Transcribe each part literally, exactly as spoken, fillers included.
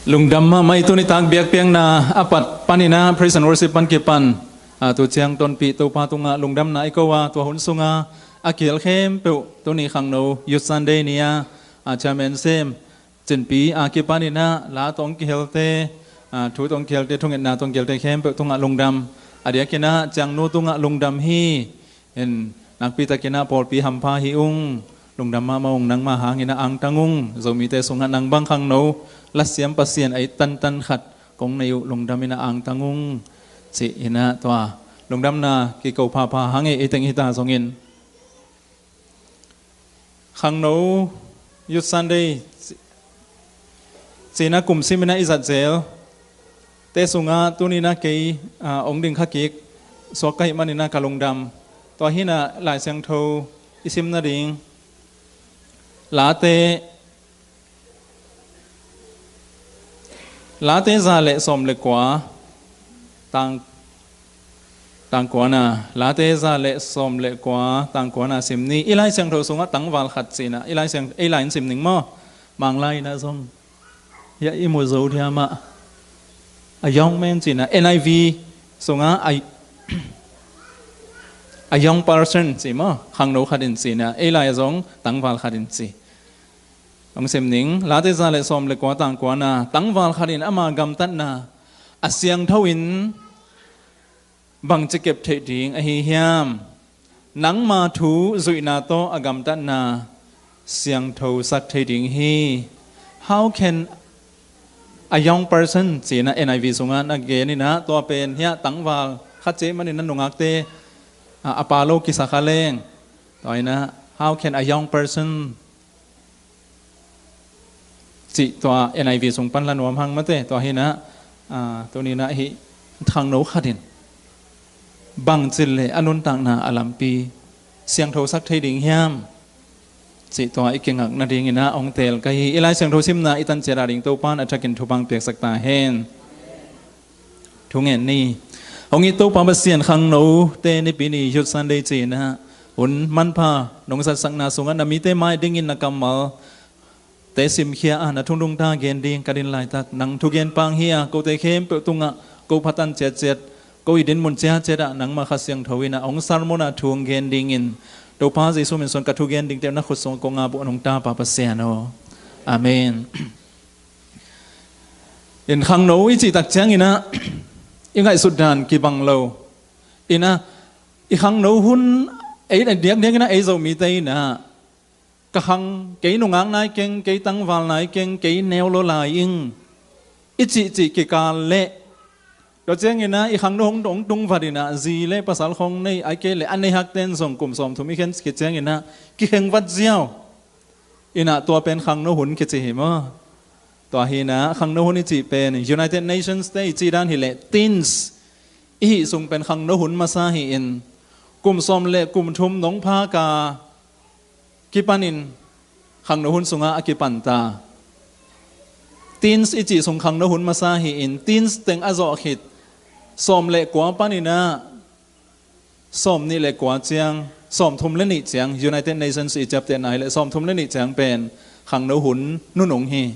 Lungdam mahmah i tuni tak biakpiakna a pat paninah praise and worship pan kipan, a, tu ciang tonpih Topa tungah lungdamna i ko a, tua hun sunga a kihel khempeuh tuni khangno Youth Sunday ni-a, a, chairman sem Cinpi a kipaninah la tawh hong kihelte, a, thu tawh hong kihelte, thungetna tawh hong kihelte khempeuh tungah lungdam. A diakinah ciangnu tungah lungdam hi. In nakpitakinah pawlpi hampha hi ung. Lungdam mahmah ung, nangmah hanginah angtang ung. Zomite sungah nang bang khangno lasiam Pasian a it tantan khat kong nei uh, lungdam inah angtang ung. Ci inah tua lungdamna kiko phapha hang ei, ei teng hita zongin khangno Youth Sunday ci-, cinah kum siminah i zatzel te sungah tuninah kei, a, ong ding kha kik suak ka hih maninah ka lungdam. Tua hinah Lai Siangtho i sim nading Late, Late za le sawm le kua tang, tang kuana, Late za le sawm le kua tang kuana sim ni. I Lai Siangtho sungah tangval khat cinah i Lai Siang, ei lai in sim ning maw? Manglai inah zong ya i mu zo thiamah a young man cinah N I V sungah a, a young person ci maw? Khangno khat in cinah ei lai a zong tangval khat in ci. Hong sim ning, Late za le sawm le kua tang kuana, tangval khat in ama gamtatna a siangtho in bangci kep theih ding ahi hiam? Nangma thu zuihna tawh a gamtatna siangthosak thei ding hi. How can a young person cinah N I V sungah na gen inah tua pen hiah tangval khat ci maninah nungakte, a, a pa lo kisa kha leng. Tua inah how can a young person cih tua N I V sung pan la nuam hang mate, tua hinah, a, tuninah hih khangno khat in bangci le a nuntakna a lampi siangthosak thei ding hiam? Cih tua i kingak nadinginah hong teel ka hi. I Lai Siangtho simna i tan ciat a ding Topa in a thakin thupha piaksak ta hen. Thungen ni. Hong it Topa Pasian, khangnote nipi ni Youth Sunday cinah hun manpha nong zatsakna sungah na mite mai dingin na kammal te simkhia a, na thu nungta gen ding ka din laitak nang thugen pang hi a, kote khempeuh tungah ko phatan ciatciat, ko i din mun ciatciat ah nangmah Kha Siangtho inah hong sermon a thu hong gen dingin Topa Jesu min suang ka thugen dingte na khut sungah ko ngap uh a nungta Pa Pasian aw. Amen. In khangno i cihtak cianginah i ngaihsut dan kibang lo. Inah i khangno hun ei diakdiakinah ei Zomite inah ka khang, kei nungak nai keng, kei tangval nai keng, kei neu lo lai ing, i cihcih kikal leh tua cianginah i khangno hong, hong tungvat inah zi le pasal khong nei ai kei leh a neihakten zong kum sawmthum i khen khit cianginah kikhengvat ziau. Inah tua pen khangno hun kici hi maw? Tua hinah khangno hun i cih pen United Nations te i cih dan hileh teens i hih sung pen khangno hun masa hi-in kum sawm le kum thum nong phaka kipanin khangno hun sungah a kipanta. Teens i cih sung khangno hun masa hi-in teens teng a zawh khit sawm le kua paninah sawm nih le kua ciang, sawm thum le nih ciang, United Nations i ciaptehna hileh sawm thum le nih ciang pen khangno hun nunung hi.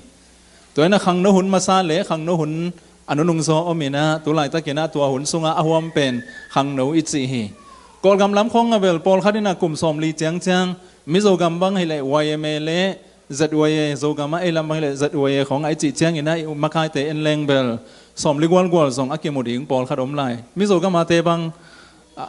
Tua inah khangno hun masa le khangno hun a nunung zaw om inah tu laitakinah tua hun sungah a huam pen khangno i cih hi. Kawlgam lam khong a bel pawlkhat inah kum sawmli ciangciang Mizo gam bang hileh Y M A le Z Y A, Zogam ah ei lam bang hileh Z Y A khong a i cih cianginah i makaite en leng bel sawmli gualgual zong a kimu ding pawlkhat om lai. Mizo gam ate bang a,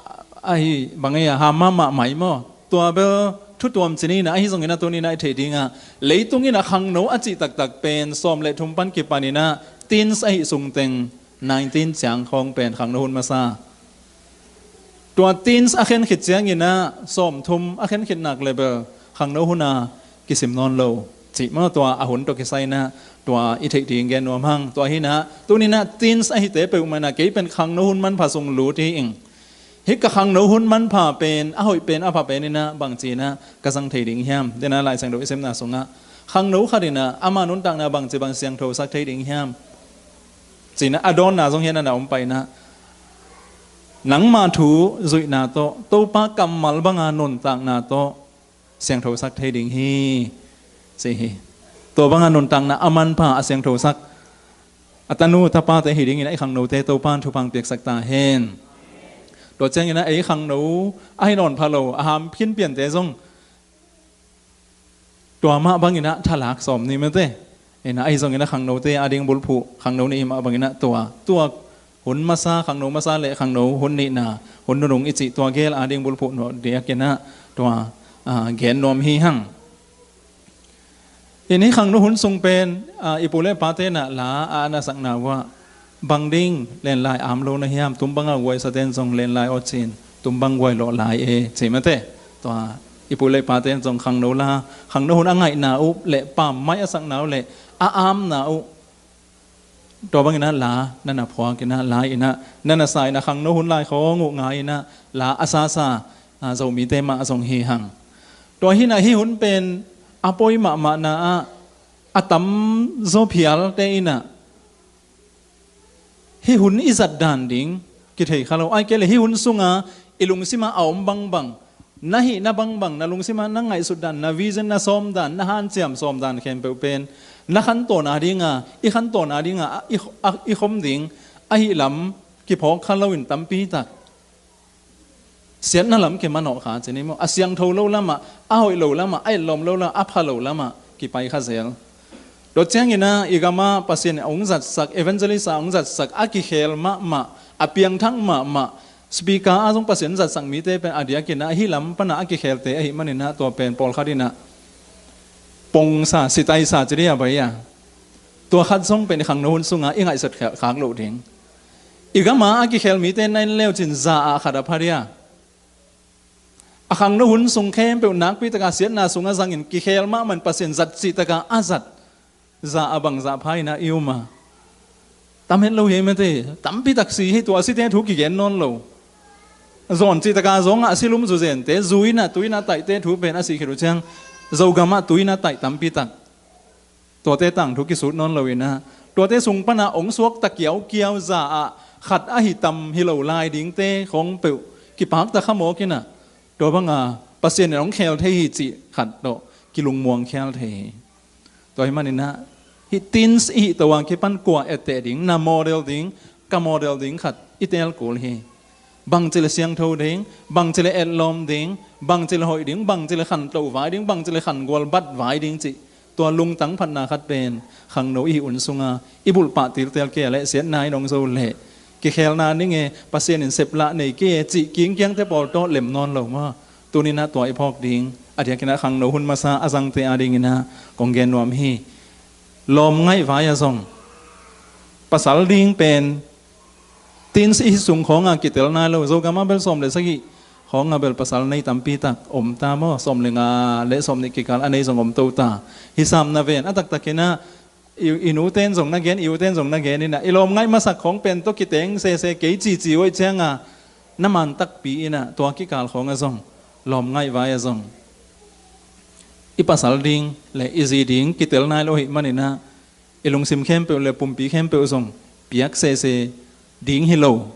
ahi bang ei a ham mahmah mai maw? Tua bel thutuam cininah ahi zonginah tuninah i theih dingah leitung inah khangno a cih taktak pen sawm le thum pan kipaninah teens ahi sungteng nineteen ciang khawng pen khangno hun masa. Tua teens a khen khit cianginah sawm thum a khen khit nak le bel khangno huna kisim nawn lo. Cih maw tua a hun tawh kisai inah tua i theih ding gen nuam hang. Tua hinah tuninah teens ahite peuhmah inah kei pen khangno hun manpha sung lut hi ing. Hih ka khangno hun manpha pen a hoih pen a pha pen inah bangci inah ka zang thei ding hiam? Denah Lai Siangtho i simna sungah khangno khat inah ama nuntakna bangci bang siangthosak thei ding hiam? Cinah a dawnna zong hian a na om painah nangma thu zuihna tawh Topa kammal banga nuntakna tawh siangthosak thei ding hi, ci hi. Tua banga nuntakna a manpha a siangthosak A tanu tapate hi dingin a i khangnote Topan thupha piaksak ta hen. Tua ciangin a ei khangno a hi nawn pha lo a ham khin piante zong tua mah bangin a thalak sawm ni mate. Ina ahi zongin a khangnote a ding bulphuh khangno nih hi mah bangin a tua tua hun masa, khangno masa le khangno hun nihna, hun nunung i cih tua gel a ding bulphuh nawh diakin a tua, a, gen nuam hi hang. Ina hih khangno hun sung pen, a, i pu le pate na la a na sakna uh ah bang ding lenlai am lo na hiam, tum banga guai saten zong lenlai aw cin, tum bang guai lawh lai e, ci mate. Tua i pu le paten zong khangno la, khangno hun a ngaihna uh le pam mai a sakna uh le a amna uh, tua bangin a la na na phuak ina, la ina na na sa ina, khangno hun lai khawng uh ngai ina, la a sasa, a, Zomite mah a zong hi hang. Tua hina hih hun pen a poi mahmahna ah a tam zaw phialte ina hih hun i zat dan ding kithei kha lo. Ai kei le hih hun sunga i lungsima a om bangbang, na hihna bangbang, na lungsima na ngaihsut dan, na vision, na sawm dan, na hanciam sawm dan khempeuh pen na khantawn a dinga, i khantawn a dinga, a, i, a, i khom ding ahi lam kiphawk kha loin tampi tak siatna lam kimanawh kha cini maw? A siangtho lo lamah, a hoih lo lamah, a etlawm lo lamah, a pha lo lamah kipai kha zel. Tua ciangina i gama Pasian a hong zatsak, evangelist a hong zatsak, a kikhel mahmah, a piangthak mahmah, speaker a zong Pasian zatsak mite pen a diakina hih lam pana a kikhelte ahi manina tua pen pawlkhat ina pongsa, sitaisa cili a bai a. Tua khat zong pen i khangno hun sunga i ngaihsut khak loh ding. I gama a kikhel mite na in leu cin za ah khat a pha dia. A khangno hun sung khempeuh nakpi taka siatna sunga zangin kikhel mahmah in Pasian zat cih taka a zat. Za a bang zah pha ina i um a. Tam het lo hi mate, tampi tak si hi tua a site thu kigen nawn lo. Zawn cih taka zong ah a si lum zuzente, zu ina, tu ina taihte thu pen a si khit uh ciang. Zogam ah tu ina taih tampi tak. Tuate tangthu kisut nawn lo ina, tuate sung pana ong suakta kiaukiau za ah khat ahi tam hi lo lai dingte khawng peuh kipakta kha mawk ina, tua banga Pasian in ong khel thei hi cih khat tawh kilungmuang khial thei hi. Tua hi manina hih teens i hih to a kipan kua etteh ding, na model ding, ka model ding khat i tel kul hi. Bangci le siangtho ding, bangci le etlawm ding, bangci le hoih ding, bangci le khantoh vai ding, bangci le khangual bat vai ding cih. Tua lungtang phatna khat pen khangno i hih hun sunga i bulh pah tiltel kei a leh siatna in ong zo leh kikhelna ning e, Pasian in seplah nei kei e cih kingkiangte pawl tawh lem nawn lo maw? Tuninah tua i phawk ding a diakinah khangno hun masa a zangte a dinginah kong gen nuam hi. Lawm ngaih vai a zong pasal ding pen teens i sung khawnga kitel nai lo. Zogam ah bel sawm le sagih khawnga bel pasal nei tampi tak om ta maw? Sawm le nga le sawm nih kikal a nei zong om to ta. Hisam na ven a taktakinah i, i nuten zong na gen, i uten zong na gen inah i lawm ngaih masak khawng pen tawh kiteng sese kei cici uh aih cianga na man takpi inah tua kikal khawnga zong lawm ngaih vai a zong i pasal ding le i zi ding kitel nai lo ahih maninah i lungsim khempeuh le pumpi khempeuh zong piak sese ding hi lo.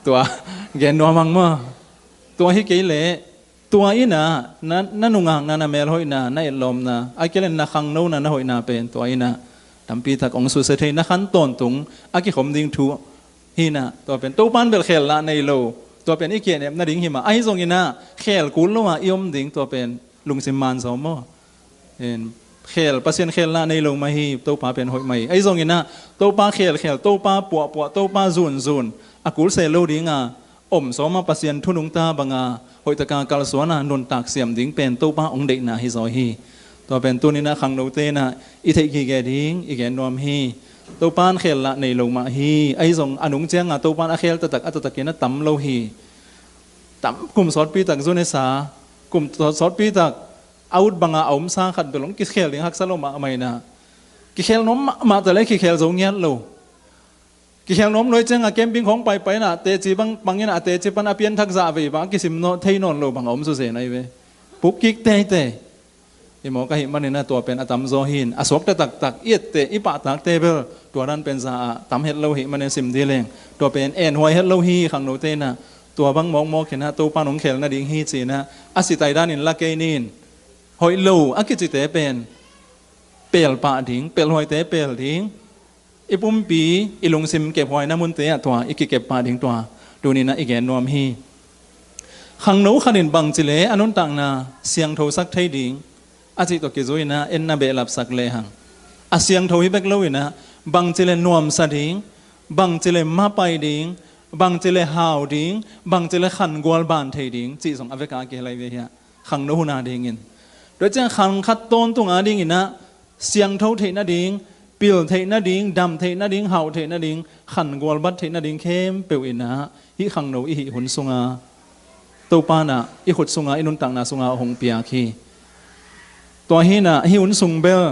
Tua gen nuam ang maw? Tua hi kei leh tua inah na, na nungakna, na melhoihna, na etlawmna, a kei leh na khangnona, na hoihna pen tua inah tampi tak ong susia thei, na khan tawntung a kikhom ding thu hinah tua pen Topan bel khel lah nei lo. Tua pen i kianep nading hi mah ahi zonginah khel kul lo ah i om ding tua pen lungsim man zaw maw? Khel, Pasian khel lah nei lo mah hi. Topa pen hoih mah hi. Ahi zonginah Topa khelkhel, Topa puahpuah, Topa zunzun a kulse lo dinga om sawma Pasian thunungta banga hoihtaka kalsuana nuntak siam ding pen Topa ong deihna hi zaw hi. Tua pen tuninah khangnote inah i theih gige ding i gen nuam hi. Topan khel lah nei lo mah hi. Ahi zong a nung cianga Topan a khel taktak a taktakinah tam lo hi. Tam kum sawtpi tak zunesa, kum sawtpi tak a ut banga a omsa khat bel ong kikhel ding haksa lo mahmah inah kikhel nuam mahmah ta le kikhel zo ngiat lo. Kikhel nuam luai cianga camping khawng paipai inah teci bang pang inah a teci pan a pianthak zah vei bang a kisim thei nawn lo bang a om suzen ahi ve. Pukkik teitei. I mawk ahih maninah tua pen a tamzaw hin a suakta taktak i etteh i pahtakte bel tua dan pen za ah tam het lo ahih manin sim dih leng tua pen enhuai het lo hi. Khangnote inah tua bang mawkmawk inah Topan ong khel nading hi cinah a sitai danin la kei nin. Hoih lo a kicite pen pel pah ding, pelhuaite pel ding. I pumpi, i lungsim kephuaina munte ah tua i kikep pah ding tua tuni-in ah i gen nuam hi. Khangno khat in bangci le a nuntakna siangthosak thei ding a cih tawh kizui-in ah en na behlapsak lehang, a siangtho hi bek lo-in ah bangci le nuamsa ding, bangci le mapai ding, bangci le hau ding, bangci le khangual ban thei ding cih zong a veka kihel lai ve hi a, khangno hun a dingin. Tua ciang khang khat tawntung a dingin ah siangtho theih nading, pil theih nading, dam theih nading, hau theih nading, khangual bat theih nading khempeuh in ah hih khangno i hih hun sunga Topa in ah i khut sunga, i nuntakna sunga hong piak hi. Tua hi-in ah hih hun sung bel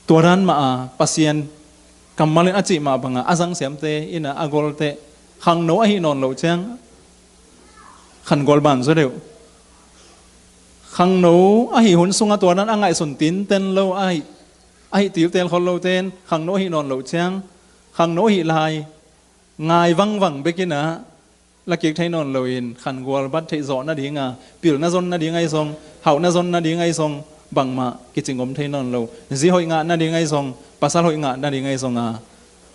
tua dan mah a, Pasian kammal in a cih mah banga a zang siamte in ah a golte khangno ahih nawn loh ciang khangual ban zaw deuh. Khangno ahih hun sunga tua dan a ngaihsun tinten lo, ahih, ahih tiltel khol lote in khangno ahih nawn loh ciang, khangno ahih lai ngai vangvang bek in ah lakik thei nawn loin khangual bat theih zawh nadinga, pilna zon nading ahi zong, hauhna zon nading ahi zong, bangmah kici ngom thei nawn lo. Zi hoih ngah nading ahi zong, pasal hoih ngah nading ahi zonga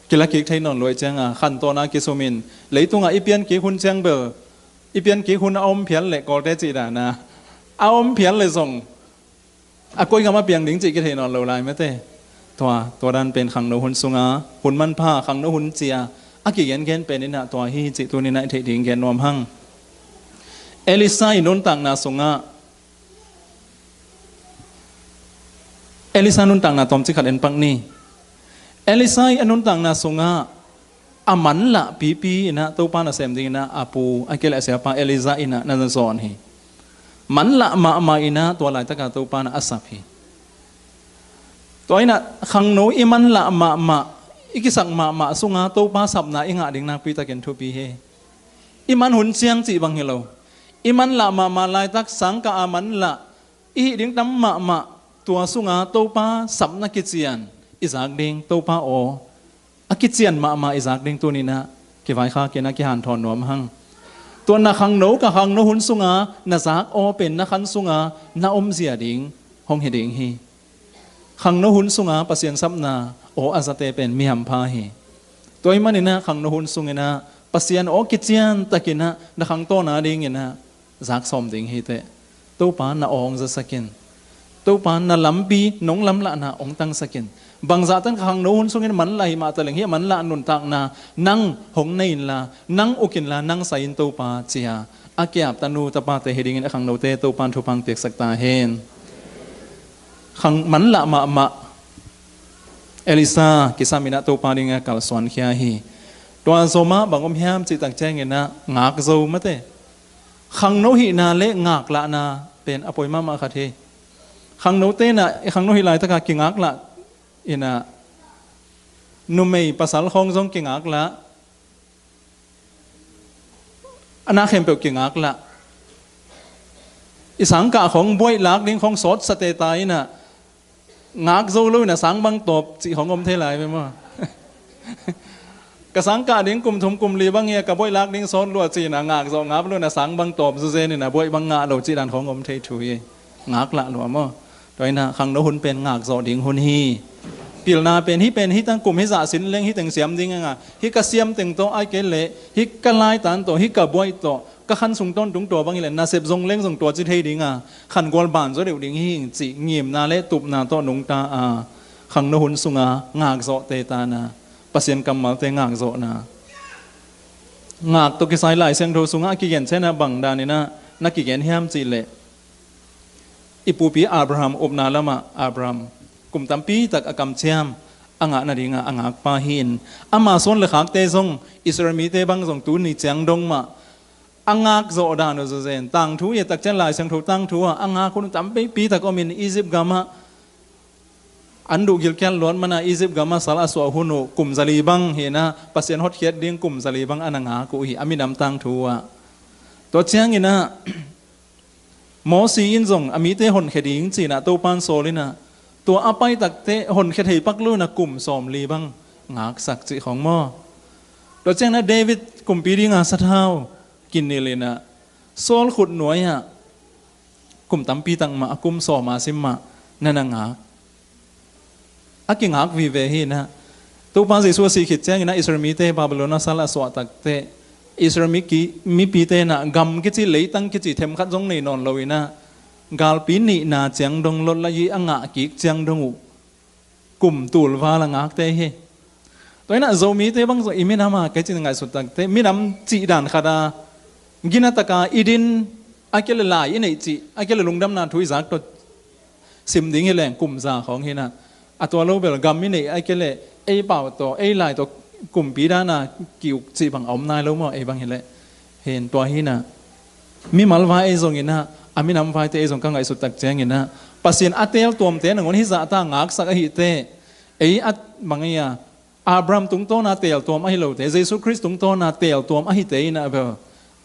kilakik thei nawn lo ahih cianga khantawn a kisumin, leitungah i piankik hun ciang bel, i piankik hun a om phial leh Kawlte cih dana a om phial leh zong a koi gam a piang ding cih kithei nawn lo lai mate. Tua, tua dan pen khangno hun sunga hun manpha, khangno hun cia a kigengen pen in ah tua hi cih tuni-in ah i theih ding gen nuam hang. Elisa i nuntakna sungah, Elisa nuntakna tawmcik khat en pak ni. Elisa i a nuntakna sungah a manlah pipi in ah Topa nasem dingin ah a pu, a kei leh a siapa Elijah in ah na zawn hi. Manlah mahmah in ah tua laitaka Topa in ah a sap hi. Tua in ah khangno i manlah mahmah, i kisak mahmah sunga Topa sapna i ngah ding nakpitakin thupi hi. I man hun ciang cih bang hi lo. I manlah mahmah laitak, sangkah a manlah i hih ding tam mahmah, tua sunga Topa sapna kician i zak ding, Topa aw a kician mahmah i zak ding tuni-in ah kivaikhak in ah kihanthawn nuam hang. Tua na khangno, ka khangno hun sunga na zak aw pen na khan sunga na omzia ding hong hi ding hi. Khangno hun sunga Pasian sapna aw a zate pen mi hampha hi. Tua ahih manin ah khangno hun sungin ah Pasian aw kiciantakin ah na khangtawn a dingin ah zak sawm ding hi teh. Topa na aw hong zasak in. Topa na lampi, nong lamlahna hong tangsak in. Bangzah tan ka khangno hun sungin manlah hi mah taleng, hih manlah nuntakna nang hong nei inla, nang uk inla, nang sai in Topa, ci-a a kiap tanu tapate hi dingin a khangnote Topa in thupha hong piaksak ta hen. Khang manlah mahmah Elisa kisam in ah Topa dingin a kalsuan khia hi. Tua zomah bang om hiam cih tak ciangin ah ngakzo mate. Khangno hihna le ngaklahna pen a poi mahmah khat hi. Khangnote in ah, i khangno hih laitaka kingaklah in ah, numei pasal khawng zong kingaklah, a na khempeuh kingaklah. I sangkah khawng buaih lak ding khawng sawtsa teta in ah, ngakzo lo in ah sang bang tawp cih khawng om thei lai ve maw? Ka sangkah ding kum thum kum li bang hi a, ka buaih lak ding sawt lua ci-in ah ngakzawh ngap lo in ah sang bang tawp zuzen in ah buaih bang ngah lo cih dan khawng om thei thu hi. Ngaklah lua maw? Tua in ah khangno hun pen ngakzawh ding hun hi. Pilna pen hih pen hih tang kum hih zah sin leng hih teng siam ding anga, hih ka siam teng tawh, ahih kei leh hih ka laitan tawh, hih ka buaih tawh, ka khan sung tawntung tua bang hi leh nasep zong leng zong tua ci thei dinga, khangual ban zaw deuh ding hi ing cih ngimna le tupna tawh nungta a, khangno hun sunga ngakzawhte tana Pasian kammalte ngakzawhna. Ngak tawh kisai Lai Siangtho sungah a kigen ciangin ah bang danin ah na kigen hiam cih leh, i pupi Abraham upna lamah Abraham kum tampi tak a kamciam a ngah nadingah a ngakpa hi-in, ama suan le khakte zong, Israel mite bang zong tuni ciang dong mah a ngakzawh dan uh zawzen. Tangthu i et tak ciang Lai Siangtho tangthu ah a ngak hun tampipi tak omin Egypt gamah an duh gilkial luat mana Egypt gamah sal a suah hun uh kum zali bang hi-in ah Pasian hotkhiat ding kum zali bang a na ngak uh hi a minam tangthu ah. Tua ciangin ah Mosi in zong a mite honkhia ding ci-in ah Topa in sawl in ah, tua a pai takteh honkhia thei pak lo in ah kum sawmli bang ngaksak cih khawng maw? Tua ciangin ah David kumpi dinga sathau kinilh in ah Saul khut nuai-ah kum tampi tak mah, a kum sawm a sim mah na na ngak. a kingak vive hi inah. Topa Jesu a sih khit ciang inah Israel mite Babylon a sal a suah takteh Israel mi ki, mipite inah gam kici leitang kici themkhat zong nei nawn lo inah galpi nihna ciang dong lot la i a ngah kik ciang dong uh kum tul val a ngakte hi. Tua inah Zomite bang zong i minam a kei cin ngaihsut takteh minam cih dan khat a gina taka i din a kia le lai i neih cih a kia le lungdamna thu i zak tawh sim ding hi leng kum za khawng hi inah. A tua lo bel gam i neih a kia le ei pau tawh ei lai tawh kumpi dana ki-uk cih bang a om nai lo maw ei bang hi leh. Hin tua hi inah mimal vai ei zong inah a minam vaite ei zong ka ngaihsut tak ciang inah Pasian a teel tuamte nangawn hih zahta ngaksak ahih teh ei a bang ei a Abraham tungtawna teel tuam ahi lote Jesu Khrist tungtawna teel tuam ahite inah bel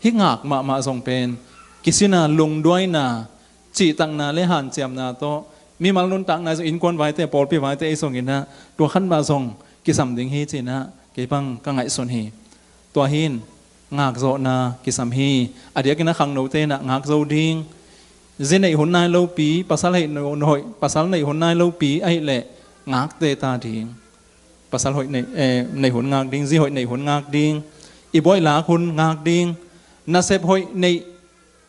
hih ngak mahmah zong pen kisina lungduaina cihtakna le hanciamna tawh mimal nuntakna zong innkuan vaite pawlpi vaite ei zong inah tua khan mah zong kisam ding hi ci inah kei bang ka ngaihsun hi. Tua hin ngakzawhna kisam hi. A diakin a khangnote inah ngak zo ding. Zi neih hun nai lopi pasal neih hun nai lopi ahih leh ngakte ta ding. Pasal hoih neih hun ngak ding, zi hoih neih hun ngak ding. I buaih lak hun ngak ding. Nasep hoih neih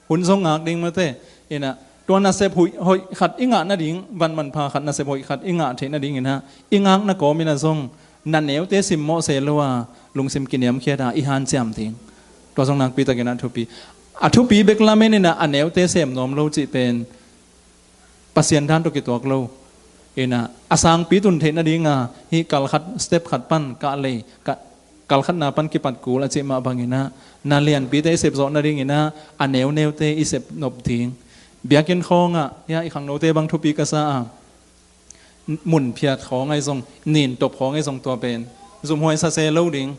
hun zong ngak ding mate. Inah tua nasep hoih khat i ngah nading van manpha khat nasep hoih khat i ngah theih nading inah i ngakna kawm inah zong na neute simmawh se lo a lungsim kiniamkhiat a i hanciam ding. Tua zong nakpi tak inah thupi. A thupi bek lamen inah a neute sem nuam lo cih pen Pasian dan tawh kituak lo. Inah a sangpi tun theih nadinga hih kal khat step khat pan kah lei kah kal khatna pan kipat kul a cih mah bang inah na lianpite i sep zawh nading inah a neuneute i sep nop ding. Biakinn khawngah hia i khangnote bang thupi ka sa a mun phiat khawng ahi zong nin top khawng ahi zong tua pen zumhuai sa se lo ding.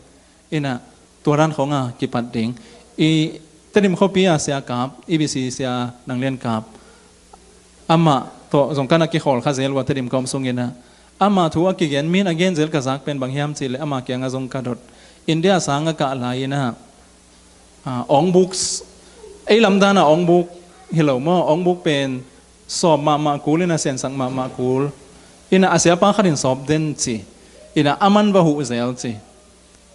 Inah tua dan khawng a kipat ding. I Tedim khuapi a sia kap i bisi sia nang lian kap amah tawh zong kana kikhawl kha zel ua Tedim ka om sung inah amah thu a kigen min a gen zel ka zak pen bang hiam cih leh amah kiangah zong ka dot. India sang a kah lai inah awngbuk ei lamdan a awngbuk hi lo maw awngbuk pen sawp mahmah kul inah siansak mahmah kul inah a siapa khat in sawp den ci inah a man va huh zel ci.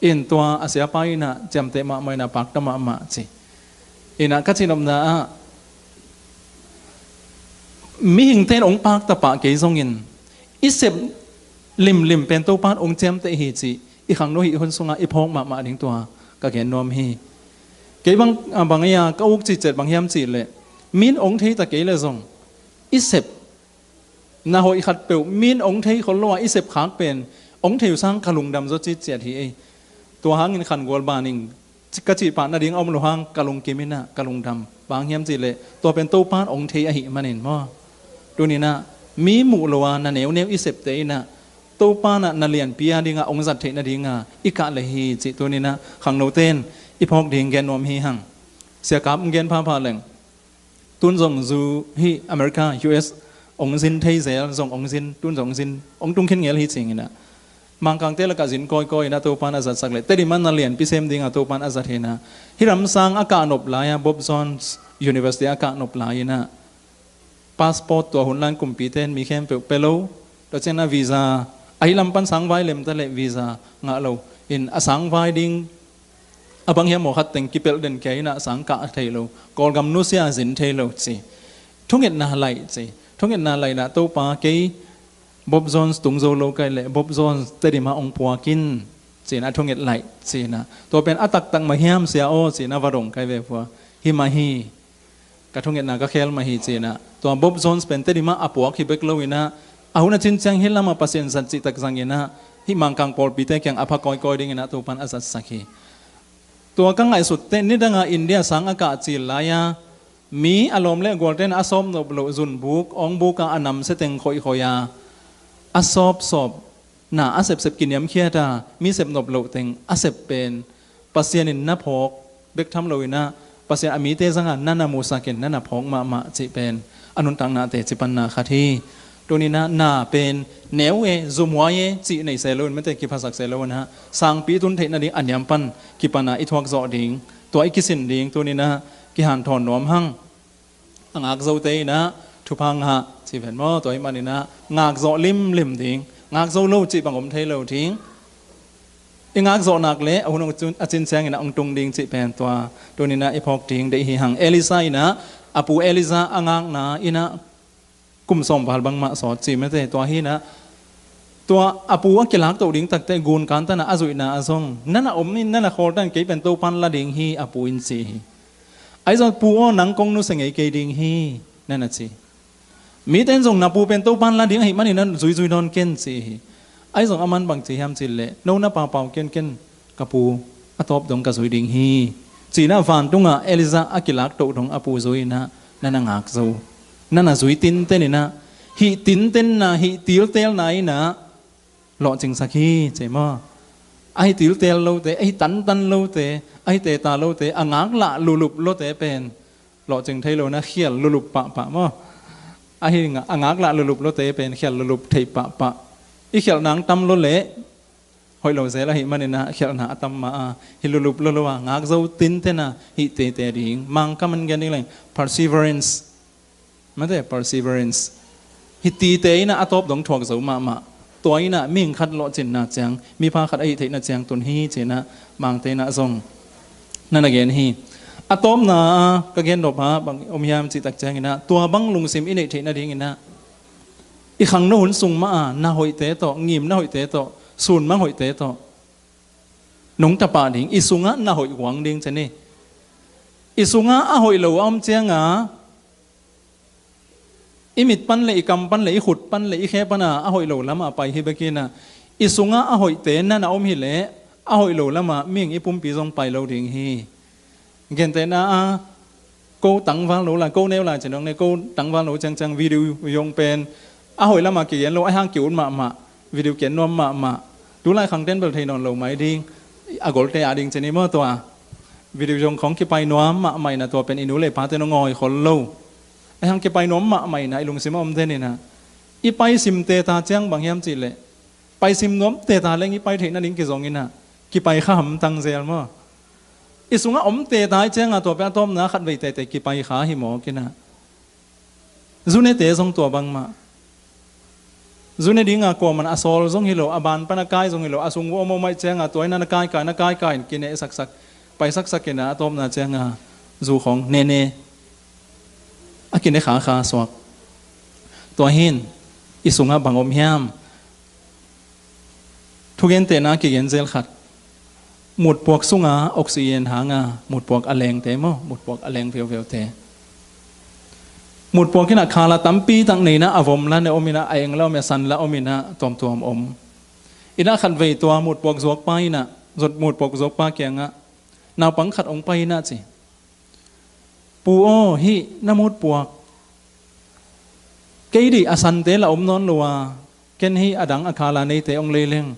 In tua a siapa inah ciamteh mahmah inah pakta mahmah ci. Inah ka cihnopna ah mihingte in hong pakta pah kei zongin i sep limlim pen Topa in hong ciamteh hi cih i khangno hih hun sungah i phawk mahmah ding tua ka gen nuam hi. Kei bang a bang ei a ka uk cih cet bang hiam cih leh min hong theita kei leh zong i sep na hoih khat peuh min hong thei khol lo a i sep khak pen hong thei uh sang ka lungdam zaw citciat hi ei. Tua hangin khangual ban in ka cih pah nading a om lo hang ka lungkim inah ka lungdam bang hiam cih leh tua pen Topa in hong thei ahih manin maw. Tuni inah mi muh lo a na neuneu i septe inah Topa inah na lianpi a dinga hong zat theih nadinga i kah le hi cih tuni inah khangnote in i phawk ding gen nuam hi hang. Sia kap hong gen phapha leng tun zong zu hih America, U S hong zin thei zel zong hong zin tun zong hong zin hong tung khin ngel hi cing inah Mangkangte lakah zin kawikawi inah Topa in a zatsak leh Tedim ah na lianpi sem dinga Topa in a zat hi inah hih ram sang a kah nop lai-a Bob Jones University a kah nop lai inah passport tua hun lai-in kumpite in mi khempeuh pia lo. Tua ciangin a visa ahi lam pan sangvai lemta leh visa ngah lo. In a sangvai ding a bang hiam maw khat teng kipelh den kei inah sang kah thei lo. Kawlgam nusia zin thei lo ci. Thungetna laih ci. Thungetna laih inah Topa kei Bob Jones tung zo lo kai leh Bob Jones Tedim ah hong puak in ci inah thunget laih ci inah tua pen a taktak mah hiam sia aw ci inah va dong kai ve pua. Hi mah hi. Ka thungetna ka khel mah hi ci inah tua Bob Jones pen Tedim ah a puak hi bek lo inah a hun a cin ciang hih lamah Pasian zat cihtak zang inah hih Mangkang pawlpite kiang a pha kawikawi ding inah Topa in a zatsak hi. Tua ka ngaihsut teh nidanga India sang a kah cil lai-a mi a lawm le a gualte in a sawp nop loh zunbuk awngbuk ah a namsia teng khoihkhoih a a sawpsawp na a sepsep kiniamkhiat a mi sep nop loh teng a sep pen Pasian in na phawk bek tham lo inah Pasian a mite zanga na na musak in na na phawk mahmah cih pen a nuntaknate cipanna khat hi. Tuni inah na pen neu e zumhuai e cih nei se lo in mate kiphasak se lo inah sangpi tun theih nading a niam pan kipan a i thuak zawh ding tua i kisin ding tuni inah kihanthawn nuam hang. A ngak zote inah thupha ngah ci ven maw tua ahih man inah ngak zawh limlim ding. Ngak zo lo cih bang om thei lo ding. I ngak zawh nak le a hun a cin ciangin ah hong tung ding cih pen tua tuninah i phawk ding deih hi hang. Elisa inah a pu Elisa a ngakna inah kum sawm val bangmah sawt ci mete. Tua hinah tua a pu a kilak toh ding takte gun kantanah a zuihna a zong nana om in nana khawl tan kei pen Topan la ding hi a pu in ci hi. Ahi zong pu aw nang kong nusia ngei kei ding hi nana ci. Mite in zong na pu pen Topan la ding ahih manin a zuizui nawn ken ci hi. Ahi zong aman bang ci hiam cih leh no na paupau kenken ka pu a tawp dong ka zui ding hi. Cinah vantungah Elijah a kilak toh dong a pu zui inah nana ngak zo. Nana zui tinten inah hih tintenna hih tiltelna inah lawhcingsak hi ci maw? Ahi tiltel lote, ahi tantan lote, ahi teta lote, a ngaklah lulup lote pen lawhcing thei lo na khial lulup pahpah maw? Ahi a ngaklah lulup lote pen khial lulup thei pahpah. I khialh nang tam lo leh hoih lo zel ahih maninah khialhna a tam ma a hi lulup lo lo a ngak zo tinten a hih tete ding Mangkam an gen ding leng perseverance. Mate perseverance. Hih tite inah a tawp dong thuak zo mahmah. Tua inah mihing khat lawhcinna ciang mipha khat ahi theihna ciang tun hi cinah Mangte inah zong nana gen hi. A tawpna a ka gen dawpa bang om hiam cih tak cianginah tua bang lungsim i neih theihna dinginah i khangno hun sung mah a na hoihte tawh ngim na hoihte tawh sun mang hoihte tawh nong tapah ding i sungah na hoih huang ding ceni. I sungah a hoih lo a om cianga i mit pan le i kam pan le i khut pan le i khe pana a hoih lo lama pai hi bekinah i sungah a hoihte nana om hileh a hoih lo lama mihing i pumpi zong pai lo ding hi. Gentehna a ko tangval lo lai ko neu lai cinong ne ko tangval lo ciangciang video yong pen a hoih lama kigen lo a hang ki-ut mahmah video ken nuam mahmah. Tulai khangten bel thei nawn lo mai ding a golte a ding ceni maw tua video yong khong kipai nuam mahmah inah tua pen i nu le pate nong ngawi khol lo. A hang kipai nuam mahmah inah i lungsim a om den inah i pai simte ta ciang bang hiam cihleh pai sim nuamte ta leng i pai theihna ding kizong inah kipai kha hamtang zel maw? I sungah omte ta i cianga tua pe a tawpna khat vei tete kipai kha hi mawk inah zunete zong tua bangmah. Zune dinga kuaman a sawl zong hi lo a ban pan a kai zong hi lo a sung vua om om aih cianga tua inah na kaikai na kaikai in kineh saksak pai saksak inah a tawpna cianga zu khong nene a kineh kha kha suak. Tua hin i sungah bang om hiam? Thugentehna kigen zel khat. Mutpuak sunga oxygen hanga mutpuak a lengte maw mutpuak a leng veuveute. Mutpuak inah khala tampi tak neina a vom la ne om inah a eng la om inah san la om inah tuamtuam om. Inah khat vei tua mutpuak zuakpa inah zot mutpuak zuakpa kiangah naupang khat ong pai inah ci. Pu aw hih na mutpuak kei deih a sante la om nawn lo a ken hih a dang a khala neite ong lei leng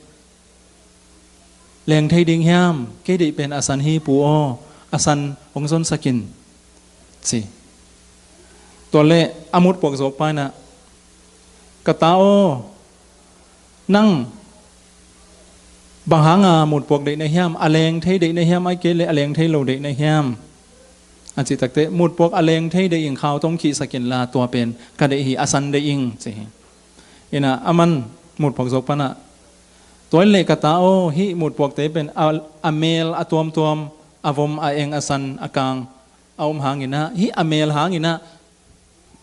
leng thei ding hiam? Kei deih pen a san hi pu aw a san ong zonsakin ci. Tua le a mutpuak zuakpa inah ka ta aw nang bang hanga mutpuak deih na hiam a leng thei deih na hiam ai kei le a leng thei lo deih na hiam? A cih takte mutpuak a leng thei deih in khau tong khihsakin la tua pen ka deih hi a san deih ing ci hi. Inah aman mutpuak zuak panah tua in leh ka ta aw hih mutpuakte pen a mel a tuamtuam a vom a eng a san a kang a om hanginah hih a mel hanginah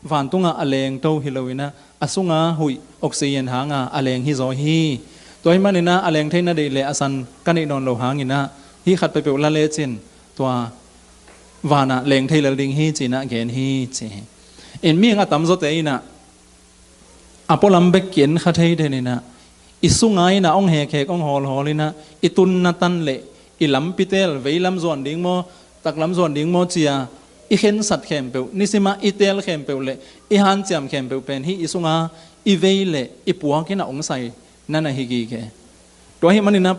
vantungah a leng to hi loinah a sunga huih oxygen hanga a leng hi zaw hi. Tua hi maninah a leng theina deih le a san ka neih nawn lo hanginah hih khat peuhpeuh la lecin tua vanah leng thei lel ding hi cinah gen hi ci hi. In mihing a tamzawte inah a pualam bek ki-en kha thei deninah i sunga inah ong hekhek ong hawlhawl inah i tunna tan le i lampitel veilam zuan ding maw taklam zuan ding maw cia i khensat khempeuh nisimah i tel khempeuh le i hanciam khempeuh pen hih i sunga i vei le i puak inah ong sai nana hi gige. Tua hi maninah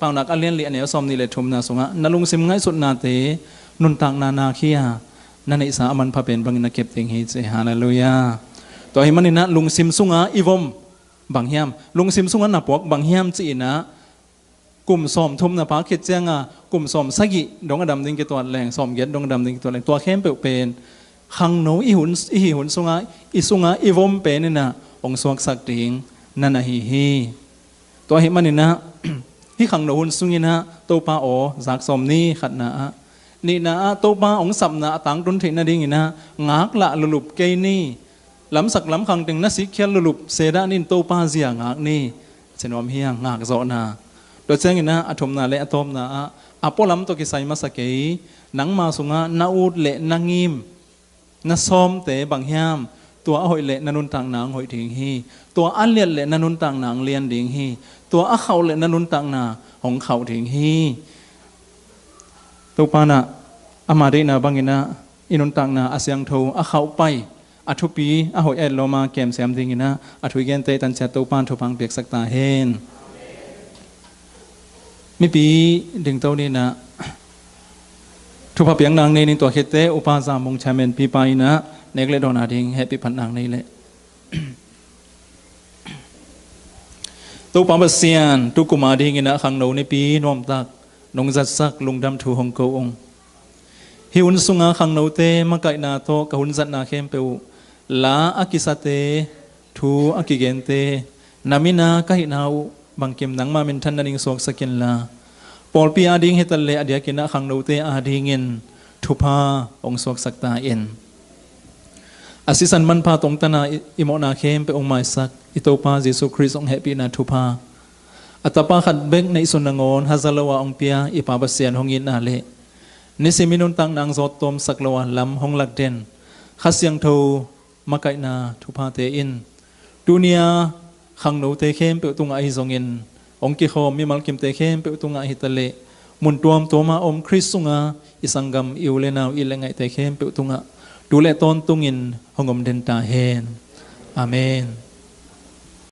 paunak a lianlih a neu sawm nih le thumna sungah na lungsim ngaihsutnate nuntakna nak hi a na neihsa a manpha pen bangin na kep ding hi ci. Halleluiah. Tua hi maninah lungsim sunga i vom bang hiam lungsim sungah na puak bang hiam ci-inah kum sawm thumna pha khit cianga kum sawm sagih dong a dam ding kituat leng sawm giat dong a dam ding kituat leng tua khempeuh pen khangno i hun i hi hun sunga i sunga i vom pen inah ong suaksak ding na na hi hi. Tua ahih maninah hih khangno hun sunginah Topa aw zak sawm ni. Khatna ah, nihna ah Topa hong sapna a tangtun theih nadinginah ngaklah lulup kei ni. Lamsak lamkhang teng na sikkhial lulup sedah nin Topa zia ngak ni. Cinuam hiang ngakzawhna. Tua cianginah a thumna le a tawpna ah a pualam tawh kisai masa kei. Nangma sungah na ut le na ngim na sawmte bang hiam? Tua a hoih leh na nuntakna hong hoih ding hi. Tua a liat leh na nuntakna hong lian ding hi. Tua a khauh leh na nuntakna hong khauh ding hi. Topa nah ama deihna banginah i nuntakna a siangtho, a khauh pai, a thupi, a hoih a etlawma kemsiam dinginah a thu i gente tanciat Topa in thupha hong piaksak ta hen. Mipi dingto ninah thupha piakna nei ning. Tua khitte Upa Za Mung Chairman pipa inah nek le dawn a ding hehpih phatna nei leh. Topa Pasian, tukum a dinginah khangno nipi nuamtak nong zatsak lungdam thu hong ko ung. Hih hun sunga khangnote makaihna tawh ka hun zatna khempeuh uh, la a kisate, thu a kigente, na mina ka hihna uh bangkim nangma minthan na ning suaksak inla, pawlpi a ding hitaleh a diakinah khangnote a dingin thupha hong suaksak ta in. A sisan manpha tongtana i, i mawhna khempeuh hong maisak i Topa Jesu Khrist hong hehpihna thupha, a Tapa khat bek neihsun nangawn haza lo a hong pia i Pa Pasian hong itna le nisim i nuntakna hong zawt tawmsak lo a lam hong lakden Kha Siangtho makaihna thuphate in tunia khangnote khempeuh tungah ahi zongin hong kikhawm mimal kimte khempeuh tungah hitaleh mun tuamtuama om Khrist sunga i sanggam, i u le nau, i le ngaihte khempeuh tungah tu le tawntungin hong om den ta hen. Amen.